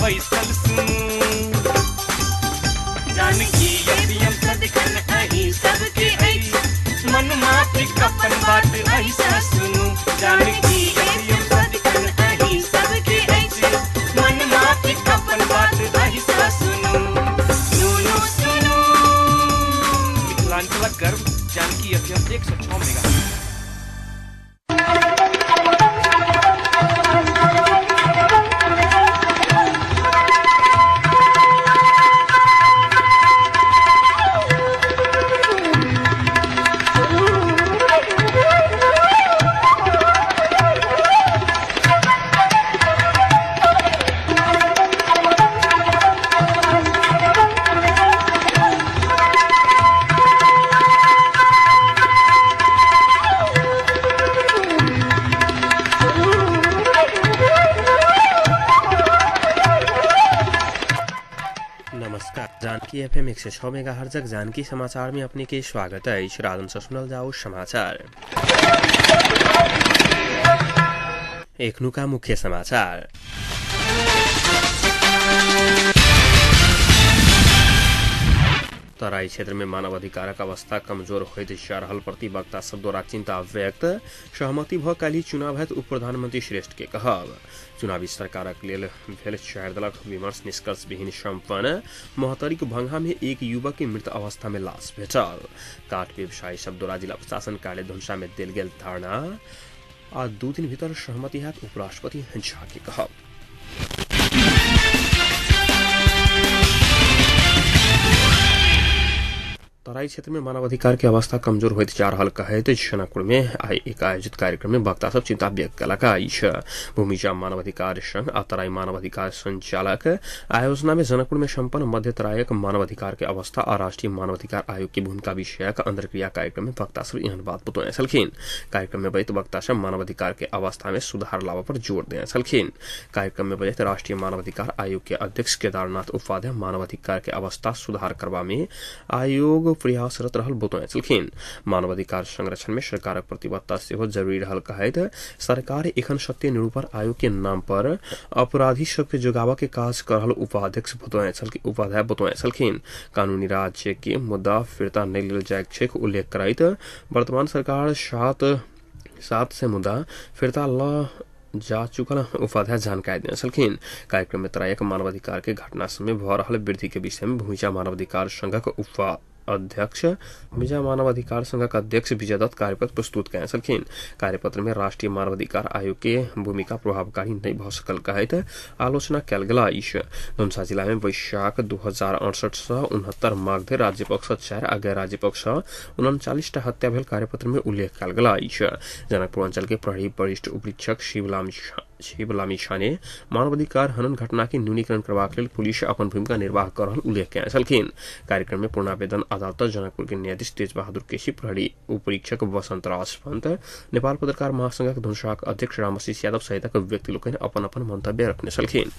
बैसल सुनू। जानकी एफएम सदिखन अहीं सबके अछि, मन माफिक अपन बात अहीं सुनू। जानकी एफएम सदिखन अहीं सबके अछि, मन माफिक अपन बात अहीं सुनू। सुनू सुनू मिथिलांचलक गर्व Janaki FM 106 mega. Janaki FM 106 मेगाहर्जक जानकी समाचार में अपने के स्वागत है। राजन से सुनल जाओ समाचार। एखनुका मुख्य समाचार। तराई क्षेत्र में मानवाधिकारक अवस्था कमजोर होइत जा रहल प्रति वक्ता सब द्वारा चिंता व्यक्त। सहमति भ काल्हि चुनाव हैत उप प्रधानमंत्री श्रेष्ठ के कहब। चुनावी सरकारक लेल भेल चारि दलक विमर्श निष्कर्ष विहीन सम्पन्न। महोत्तरीक भंगा में एक युवक के मृत अवस्था में लाश भेटल। काठ व्यवसायी सब द्वारा जिला प्रशासन कार्यालय धनुषा में देल गेल धरना आ 2 दिन भीतर सहमति हैत उपराष्ट्रपति झा के कहब। तराई क्षेत्र में मानवाधिकार के अवस्था कमजोर होइत जा रहल कहैत जनकपुर में आइ एक आयोजित कार्यक्रम में वक्ता सब चिंता व्यक्त कयलक अछि। भूमिजा मानवाधिकार संघ आ तराई मानवाधिकार संचालक आयोजना में जनकपुर में सम्पन्न मध्य तराईक मानवाधिकार के अवस्था आ राष्ट्रीय मानवाधिकार आयोग के भूमिका विषयक अंतर्क्रिया कार्यक्रम में वक्ता सब एहन बात बतौने छलखिन। कार्यक्रम में बजैत वक्ता सब मानवाधिकार के अवस्था में सुधार लाबऽ पर जोर देने छलखिन। कार्यक्रम में बजैत राष्ट्रीय मानवाधिकार आयोग के अध्यक्ष केदारनाथ उपाध्याय मानवाधिकार के अवस्था सुधार करबा में आयोग प्रयासरत रहल बतौने छलखिन। मानवाधिकार संरक्षण में सरकारक प्रतिबद्धता सेहो जरूरी रहल कहैत सरकार एखन सत्य निरूपण आयोग के नाम पर अपराधी सबके जोगाबऽ के काज कर रहल उपाध्याय बतौने छलखिन। कानूनी राज्य के मुद्दा फिरता नहि लेल जाइत छैक उल्लेख करैत वर्तमान सरकार 7 से मुद्दा फिरता ल जा चुकल उपाध्याय जानकारी देने छलखिन। कार्यक्रम में तराईक मानवाधिकार के घटना समय भ रहल वृद्धि के विषय में भूमिजा मानवाधिकार संघक अध्यक्ष भूमिजा मानवाधिकार संघक अध्यक्ष विजय दत्त कार्यपत्र प्रस्तुत कयने छलखिन। कार्यपत्र में राष्ट्रीय मानवाधिकार आयोग के भूमिका प्रभावकारी नहि भ सकल कहैत आलोचना कयल गेल अछि। धनुषा जिला में वैशाख 2068 सँ 69 माघ धरि राज्य पक्ष 4 आ गैर राज्य पक्ष 39 टा हत्या भेल कार्यपत्र में उल्लेख कयल गेल अछि। जनकपुर अंचल के प्रहरी वरिष्ठ उपरीक्षक शिव लामिछाने मानवाधिकार हनन घटना के न्यूनीकरण करबाक लेल पुलिस अपन भूमिका निर्वाह कर रहल उल्लेख कयने छलखिन। कार्यक्रम में पूर्णावेदन अदालत जनकपुर के न्यायाधीश तेज बहादुर केसी, प्रहरी उपरीक्षक वसंत राज पंत, नेपाल पत्रकार महासंघक धनुषाक अध्यक्ष रामशीष यादव सहितक व्यक्ति लोकनि अपन अपन मंतव्य रखने छलखिन।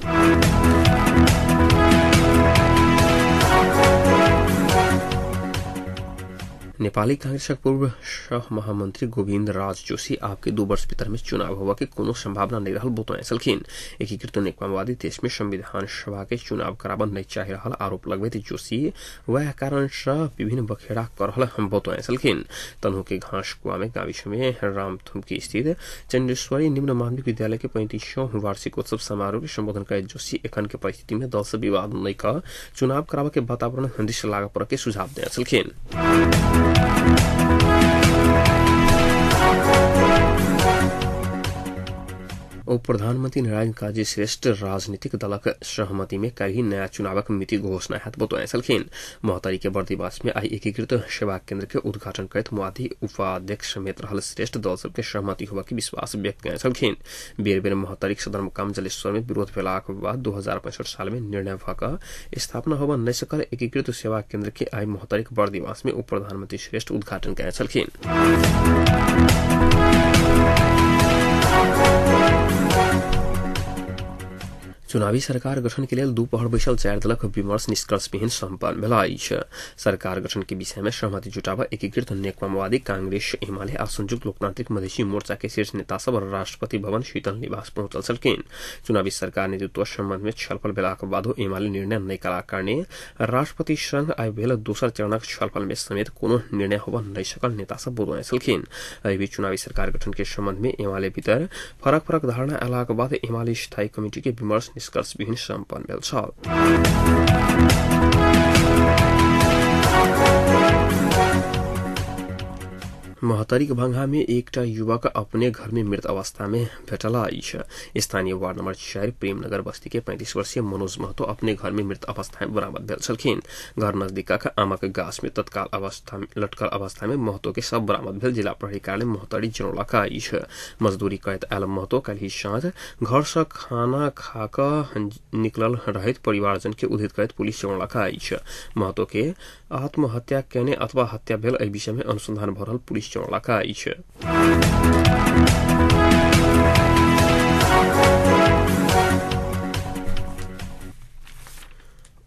नेपाली कांग्रेसक पूर्व सह महामंत्री गोविन्द राज जोशी आपके 2 वर्ष भीतर में चुनाव होवा के कोनो संभावना नहीं रहल बतौने छलखिन। एकीकृत नेकपामाओवादी देश में संविधान सभा के चुनाव कराबऽ नहीं चाहि रहल आरोप लगबैत जोशी वएह कारण सँ विभिन्न बखेड़ा कर रहल हम बतौने छलखिन। तनहु के घास कुआ में गाविस में रामथुमकी स्थित चंडेश्वरी निम्न माध्यमिक विद्यालय के 35वां वार्षिकोत्सव समारोह के संबोधन करैत जोशी एखन के परिस्थिति में दल से विवाद नहीं क चुनाव कराबऽ के वातावरण दिस लागऽ पड़ऽ के सुझाव देने छलखिन। उप प्रधानमंत्री नारायण काजी श्रेष्ठ राजनीतिक दलक सहमति में काल्हि नया चुनावक मिति घोषणा हैत बतौने छलखिन। महोत्तरी के बर्दिवास में आइ एकीकृत सेवा केंद्र के उद्घाटन करैत माओवादी उपाध्यक्ष समेत रहल श्रेष्ठ दल सबके सहमति होबा के विश्वास व्यक्त कयने छलखिन। बेर बेर महोत्तरीक सदरमुकाम जलेश्वर में विरोध भेलाक बाद 2065 साल में निर्णय भ क स्थापना होबा नहि सकल एकीकृत सेवा केंद्र के आइ महोत्तरीक बर्दिवास में उप प्रधानमंत्री श्रेष्ठ उद्घाटन कयने छलखिन। चुनावी सरकार गठन के लेल दुपहर बैसल 4 दलक विमर्श निष्कर्षविहीन सम्पन्न भेल अछि। सरकार गठन के विषय में सहमति जुटाब एकीकृत नेकपा माओवादी, कांग्रेस, एमाले आ संयुक्त लोकतांत्रिक मधेसी मोर्चा के शीर्ष नेता सब राष्ट्रपति भवन शीतल निवास पहुंचल छलखिन। चुनावी सरकार नेतृत्व सम्बन्ध में छलफल भेलाक बादो एमाले निर्णय नहि कयलाक कारणे राष्ट्रपति संग आइ भेल दोसर चरणक छलफल में समेत कोनो निर्णय होब नहि सकल नेता सब बतौने छलखिन। एहि बीच चुनावी सरकार गठन के सम्बन्ध में एमाले भीतर फरक फरक धारणा अयलाक बाद एमाले स्थायी कमिटी के विमर्श निष्कर्षविहीन सम्पन्न भेल छल। महतरीक भंगा में एकटा युवक अपने घर में मृत अवस्था में भेटल अछि। स्थानीय वार्ड नंबर 4 प्रेमनगर बस्ती के 35 वर्षीय मनोज महतो अपने घर में मृत अवस्था में बरामद भेल छलखिन। घर नजदीकक आमक गाछ में तत्काल अवस्था में लटकल अवस्था में महतो के शव बरामद भेल जिला प्रहरी कार्यालय महतरी जनौलक अछि। मजदूरी करैत आयल महतो काल्हि साँझ घर से खाना खा कऽ निकलल रहैत परिवारजन के उद्धृत करैत पुलिस जनौलक अछि। महतो के आत्महत्या केने अथवा हत्या भेल एहि विषय में अनुसंधान भऽ रहल पुलिस जनौलक अछि।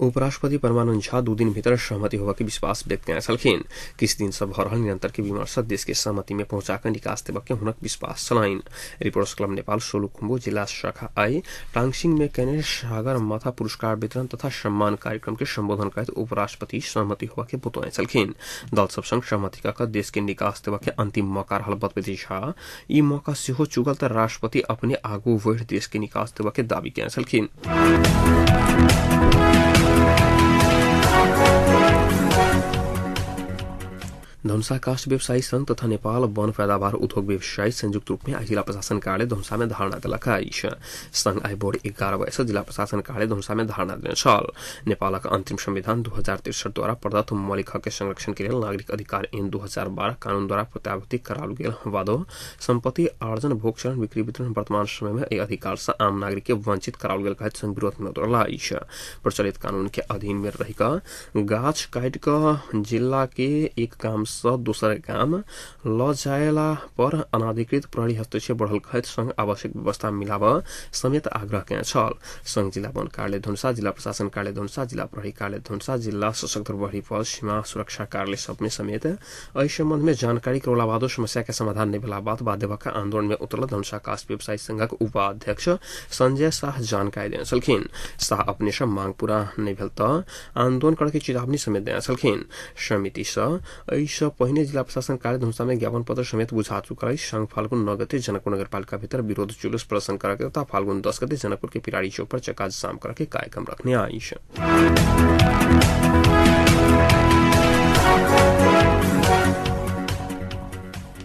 उपराष्ट्रपति परमानंद झा 2 दिन भीतर सहमति होबा के विश्वास व्यक्त कयने छलखिन। किछु दिन से भऽ रहल निरंतर के विमर्श देश के सहमति में पहुंचा कऽ निकास देबऽ के हुनक विश्वास छलनि। रिपोर्टर्स क्लब नेपाल सोलुखुम्बु जिला शाखा आई टाङसिङ में कयने सागर माथा पुरस्कार वितरण तथा सम्मान कार्यक्रम के संबोधन करैत उपराष्ट्रपति सहमति होबा के बतौने छलखिन। दल सब संग सहमति कऽ देश के निकास देबऽ के अंतिम मौका रहल बतबैत झा ई मौका सेहो चुकल तऽ राष्ट्रपति अपने आगू बढ़ि देश के निकास देबऽ के दावी कयने छलखिन। धनुषा काष्ठ व्यवसायी संघ तथा नेपाल वन पैदावार उद्योग व्यवसायी संयुक्त रूप में आई जिला प्रशासन कार्यालय धनुषा में धारणा देलक अछि। संघ आई भोर 11 बजे से जिला प्रशासन कार्यालय धनुषा में धारणा देने छल। नेपालक अंतिम संविधान 2063 द्वारा प्रदत्त मौलिक हक के संरक्षण के लेल नागरिक अधिकार ऐन 2012 कानून द्वारा प्रत्यावर्तित कराओल गेल बादो संपत्ति आर्जन, भोग, बिक्री, वितरण वर्तमान समय में एहि अधिकार से आम नागरिक के वंचित कराओल गेल कहैत संघ विरोध में उतरल अछि। प्रचलित कानून के अधीन में रहिकऽ गाछ काटि कऽ जिला के एक गाम से दोसर गाम ल जायला पर अनाधिकृत प्रहरी हस्तक्षेप बढ़ल कहैत संघ आवश्यक व्यवस्था मिलाब समेत आग्रह कयने छल। संघ जिला वन कार्यालय धनुषा, जिला प्रशासन कार्यालय धनुषा, जिला प्रहरी कार्यालय धनुषा, जिला सशस्त्र प्रहरी बल, सीमा सुरक्षा कार्यालय सब में समेत एहि सम्बन्ध में जानकारी करौला बादो समस्या के समाधान नहि भेला बाद बाध्य भऽ आंदोलन में उतरल धनुषा काष्ठ व्यवसायी संघक उपाध्यक्ष संजय शाह जानकारी देने छलखिन। शाह अपने से मांग पूरा नहि भेल तऽ आंदोलन करके चेतावनी समेत देने छलखिन। समिति सँ एहि सँ पहिने जिला प्रशासन कार्य धनुषा में ज्ञापन पत्र समेत बुझा चुकल अछि। संघ फाल्गुन 9 गते जनकपुर नगरपालिका भीतर विरोध जुलूस प्रदर्शन करके तथा फाल्गुन 10 गते जनकपुर के पिराड़ी चौक पर चक्का जाम करके कार्यक्रम रखने अछि।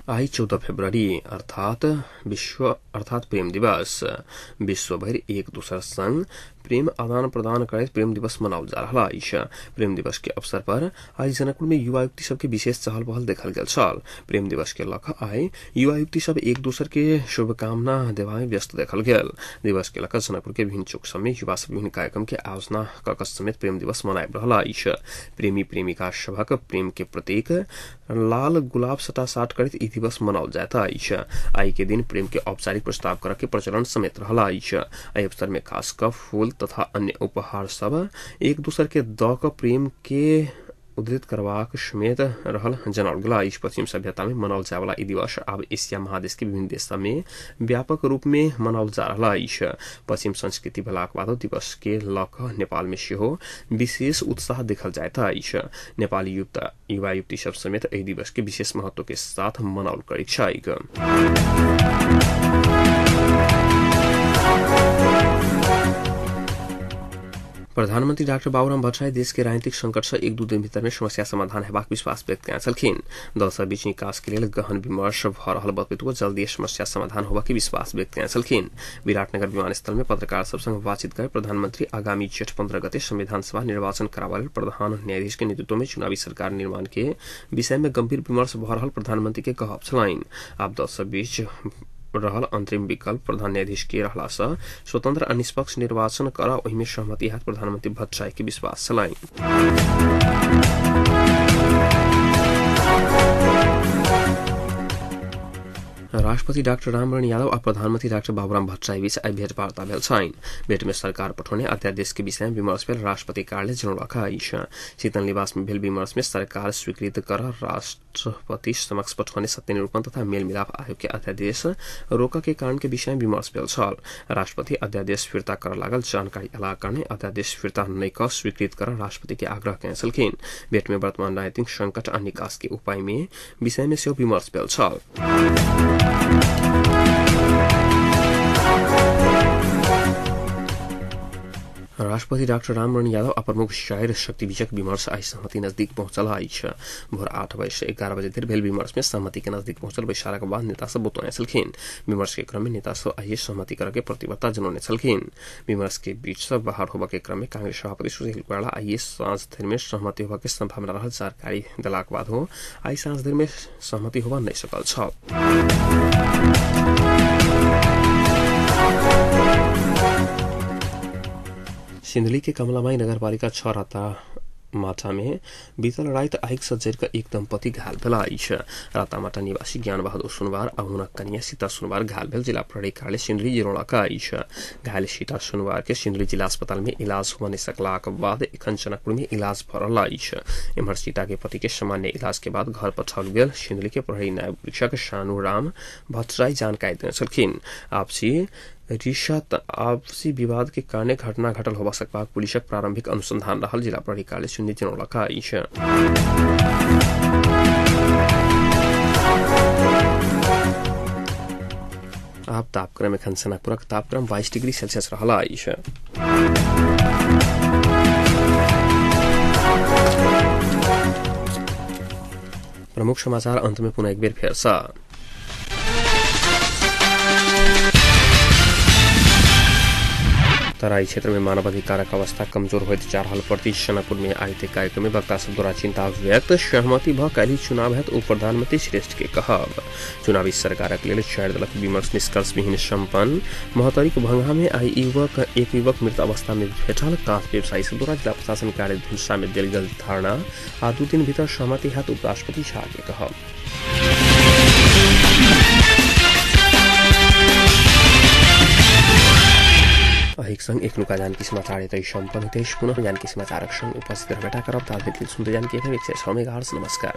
आई 14 फरवरी अर्थात विश्व अर्थात प्रेम दिवस। विश्वभरि एक दोसर संग प्रेम आदान प्रदान करैत प्रेम दिवस मनाओल जा रहल अछि। प्रेम दिवस के अवसर पर आई जनकपुर में युवा युवती सबके विशेष चहल पहल देखल गेल छल। प्रेम दिवस के लऽ आई युवा युवती सब एक दोसर के शुभकामना देबा में व्यस्त देखल गेल। दिवस के लऽ जनकपुर के विभिन्न चौक सब में युवा सब विभिन्न कार्यक्रम के आयोजना कऽ समेत प्रेम दिवस मनाबि रहल अछि। प्रेमी प्रेमिका सभक प्रेम के प्रतीक लाल गुलाब सटासाट करैत ई दिवस मनाओल जाइत अछि। आई के दिन प्रेम के औपचारिक प्रस्ताव करऽ के प्रचलन समेत रहल अछि। एहि अवसर में खास कऽ फूल तथा अन्य उपहार सब एक दोसर के दऽ कऽ प्रेम के उद्धृत करबाक समेत रहल जनाओल गेल अछि। पश्चिम सभ्यता में मनाओल जायवाला ई दिवस आब एशिया महादेश के विभिन्न देश सब में व्यापक रूप में मनाओल जा रहल अछि। पश्चिम संस्कृति भेलाक बादो दिवस के लऽ कऽ नेपाल में सेहो विशेष उत्साह देखल जाइत अछि। नेपाली युवा युवती सब समेत एहि दिवस के विशेष महत्व के साथ मनाओल करैत छैक। प्रधानमंत्री डाक्टर बाबूराम भट्टराई देश के राजनीतिक संकट से 1-2 दिन भीतर में समस्या समाधान हेबाक विश्वास व्यक्त कयने छलखिन। दल सब बीच निकास के लेल गहन विमर्श भऽ रहल बतबैत जल्दी समस्या समाधान होबाक विश्वास व्यक्त कयने छलखिन। विराटनगर विमानस्थल में पत्रकार सब संग बातचीत कर प्रधानमंत्री आगामी जेठ 15 गते संविधान सभा निर्वाचन कराबऽ लेल प्रधान न्यायाधीश के नेतृत्व में चुनावी सरकार निर्माण के विषय में गंभीर विमर्श भऽ रहल प्रधानमंत्री के कहब छलनि। आब दल सब बीच रहल अंतरिम विकल्प प्रधान न्यायाधीश के रहला सँ स्वतंत्र आ निष्पक्ष निर्वाचन करा ओहिमे सहमति हैत प्रधानमंत्री भट्टराई के विश्वास छलनि। राष्ट्रपति डाक्टर रामवरण यादव आ प्रधानमंत्री डाक्टर बाबूराम भट्टराई बीच आइ भेटवार्ता भेल छनि। भेट में सरकार पठौने अध्यादेश के विषय में विमर्श भेल राष्ट्रपति कार्यालय जनौलक अछि। शीतल निवास में भेल विमर्श में सरकार स्वीकृत कर राष्ट्रपति समक्ष पठौने सत्यनिरूपण तथा मेलमिलाप आयोग के अध्यादेश रोक के कारण के विषय में विमर्श भेल छल। राष्ट्रपति अध्यादेश फिर्ता कर लागल जानकारी अलाक कारणे अध्यादेश फिर्ता नहि क स्वीकृत कर राष्ट्रपति के आग्रह कयने छलखिन। भेट में वर्तमान राजनीतिक संकट आ निकास के उपाय में विषय में सेहो विमर्श भेल छल। राष्ट्रपति डाक्टर रामवरण यादव आ प्रमुख शायर शक्ति बीचक विमर्श आइ सहमति नजदीक पहुंचल अछि। भोर 8 बजे से 11 बजे धरि भेल विमर्श में सहमति के नजदीक पहुंचल बैसारक बाद नेता सब बतौने छलखिन। विमर्श के क्रम में नेता सब आइए सहमति करके प्रतिबद्धता जनौने छलखिन। विमर्श के बीच सब बाहर होबा के क्रम में कांग्रेस सभापति सुशील कोइराला आइए साँझ धरि में सहमति होबा के संभावना रहल जानकारी देलाक बाद हो आइ साँझ धरि में सहमति होबा नहि सकल छल। सिन्धुली के कमलामाई नगरपालिका 6 राता माटा में बीतल राति आगि से जरि कऽ एक दंपति घायल भेल अछि। रातामाटा निवासी ज्ञान बहादुर सुनवार आ हुनक कन्या सीता सुनवार घायल भेल जिला प्रहरी कार्यालय सिन्धुली जनौलक अछि। घायल सीता सुनवार के सिन्धुली जिला अस्पताल में इलाज होबय नहि सकलाक बाद एखन जनकपुर में इलाज भऽ रहल अछि। एम्हर सीता के पति के सामान्य इलाज के बाद घर पठाओल गेल सिन्धुली के प्रहरी नायब निरीक्षक शानू राम भट्टराई जानकारी देने छलखिन। आपसी विवाद के कारण घटना घटल होबा सकबाक पुलिसक प्रारंभिक अनुसंधान रहल जिला प्रहरी कार्यालय सिन्धुली जनौलक अछि। आब तापक्रम एखन सनापुरक तापक्रम 22 डिग्री सेल्सियस रहल अछि। प्रमुख समाचार अंत में पुनः एक बेर फेर सँ। तराई क्षेत्र में मानवाधिकारक अवस्था कमजोर होइत जा रहल प्रति जनकपुर में आयोजित कार्यक्रम में वक्ता सब द्वारा चिंता व्यक्त। सहमति भ काल्हि चुनाव हैत उप प्रधानमंत्री श्रेष्ठ के कहब। चुनावी सरकारक लेल 4 दलक विमर्श निष्कर्ष विहीन सम्पन्न। महोत्तरीक भंगहा में आई एक युवक मृत अवस्था में भेटल। काठ व्यवसायी सब द्वारा जिला प्रशासन कार्य धुलसा में देल गेल धारणा आ 2 दिन भीतर सहमति हैत उपराष्ट्रपति झा के कहब। एक संग एखनुका जानकी समाचार एतै सम्पन्न होइत अछि। पुनः जानकी समाचारक संग उपस्थित रहबेटा करब। ताधरि सुनते जानकी एफएम 106 मेगाहर्ट्ज। नमस्कार।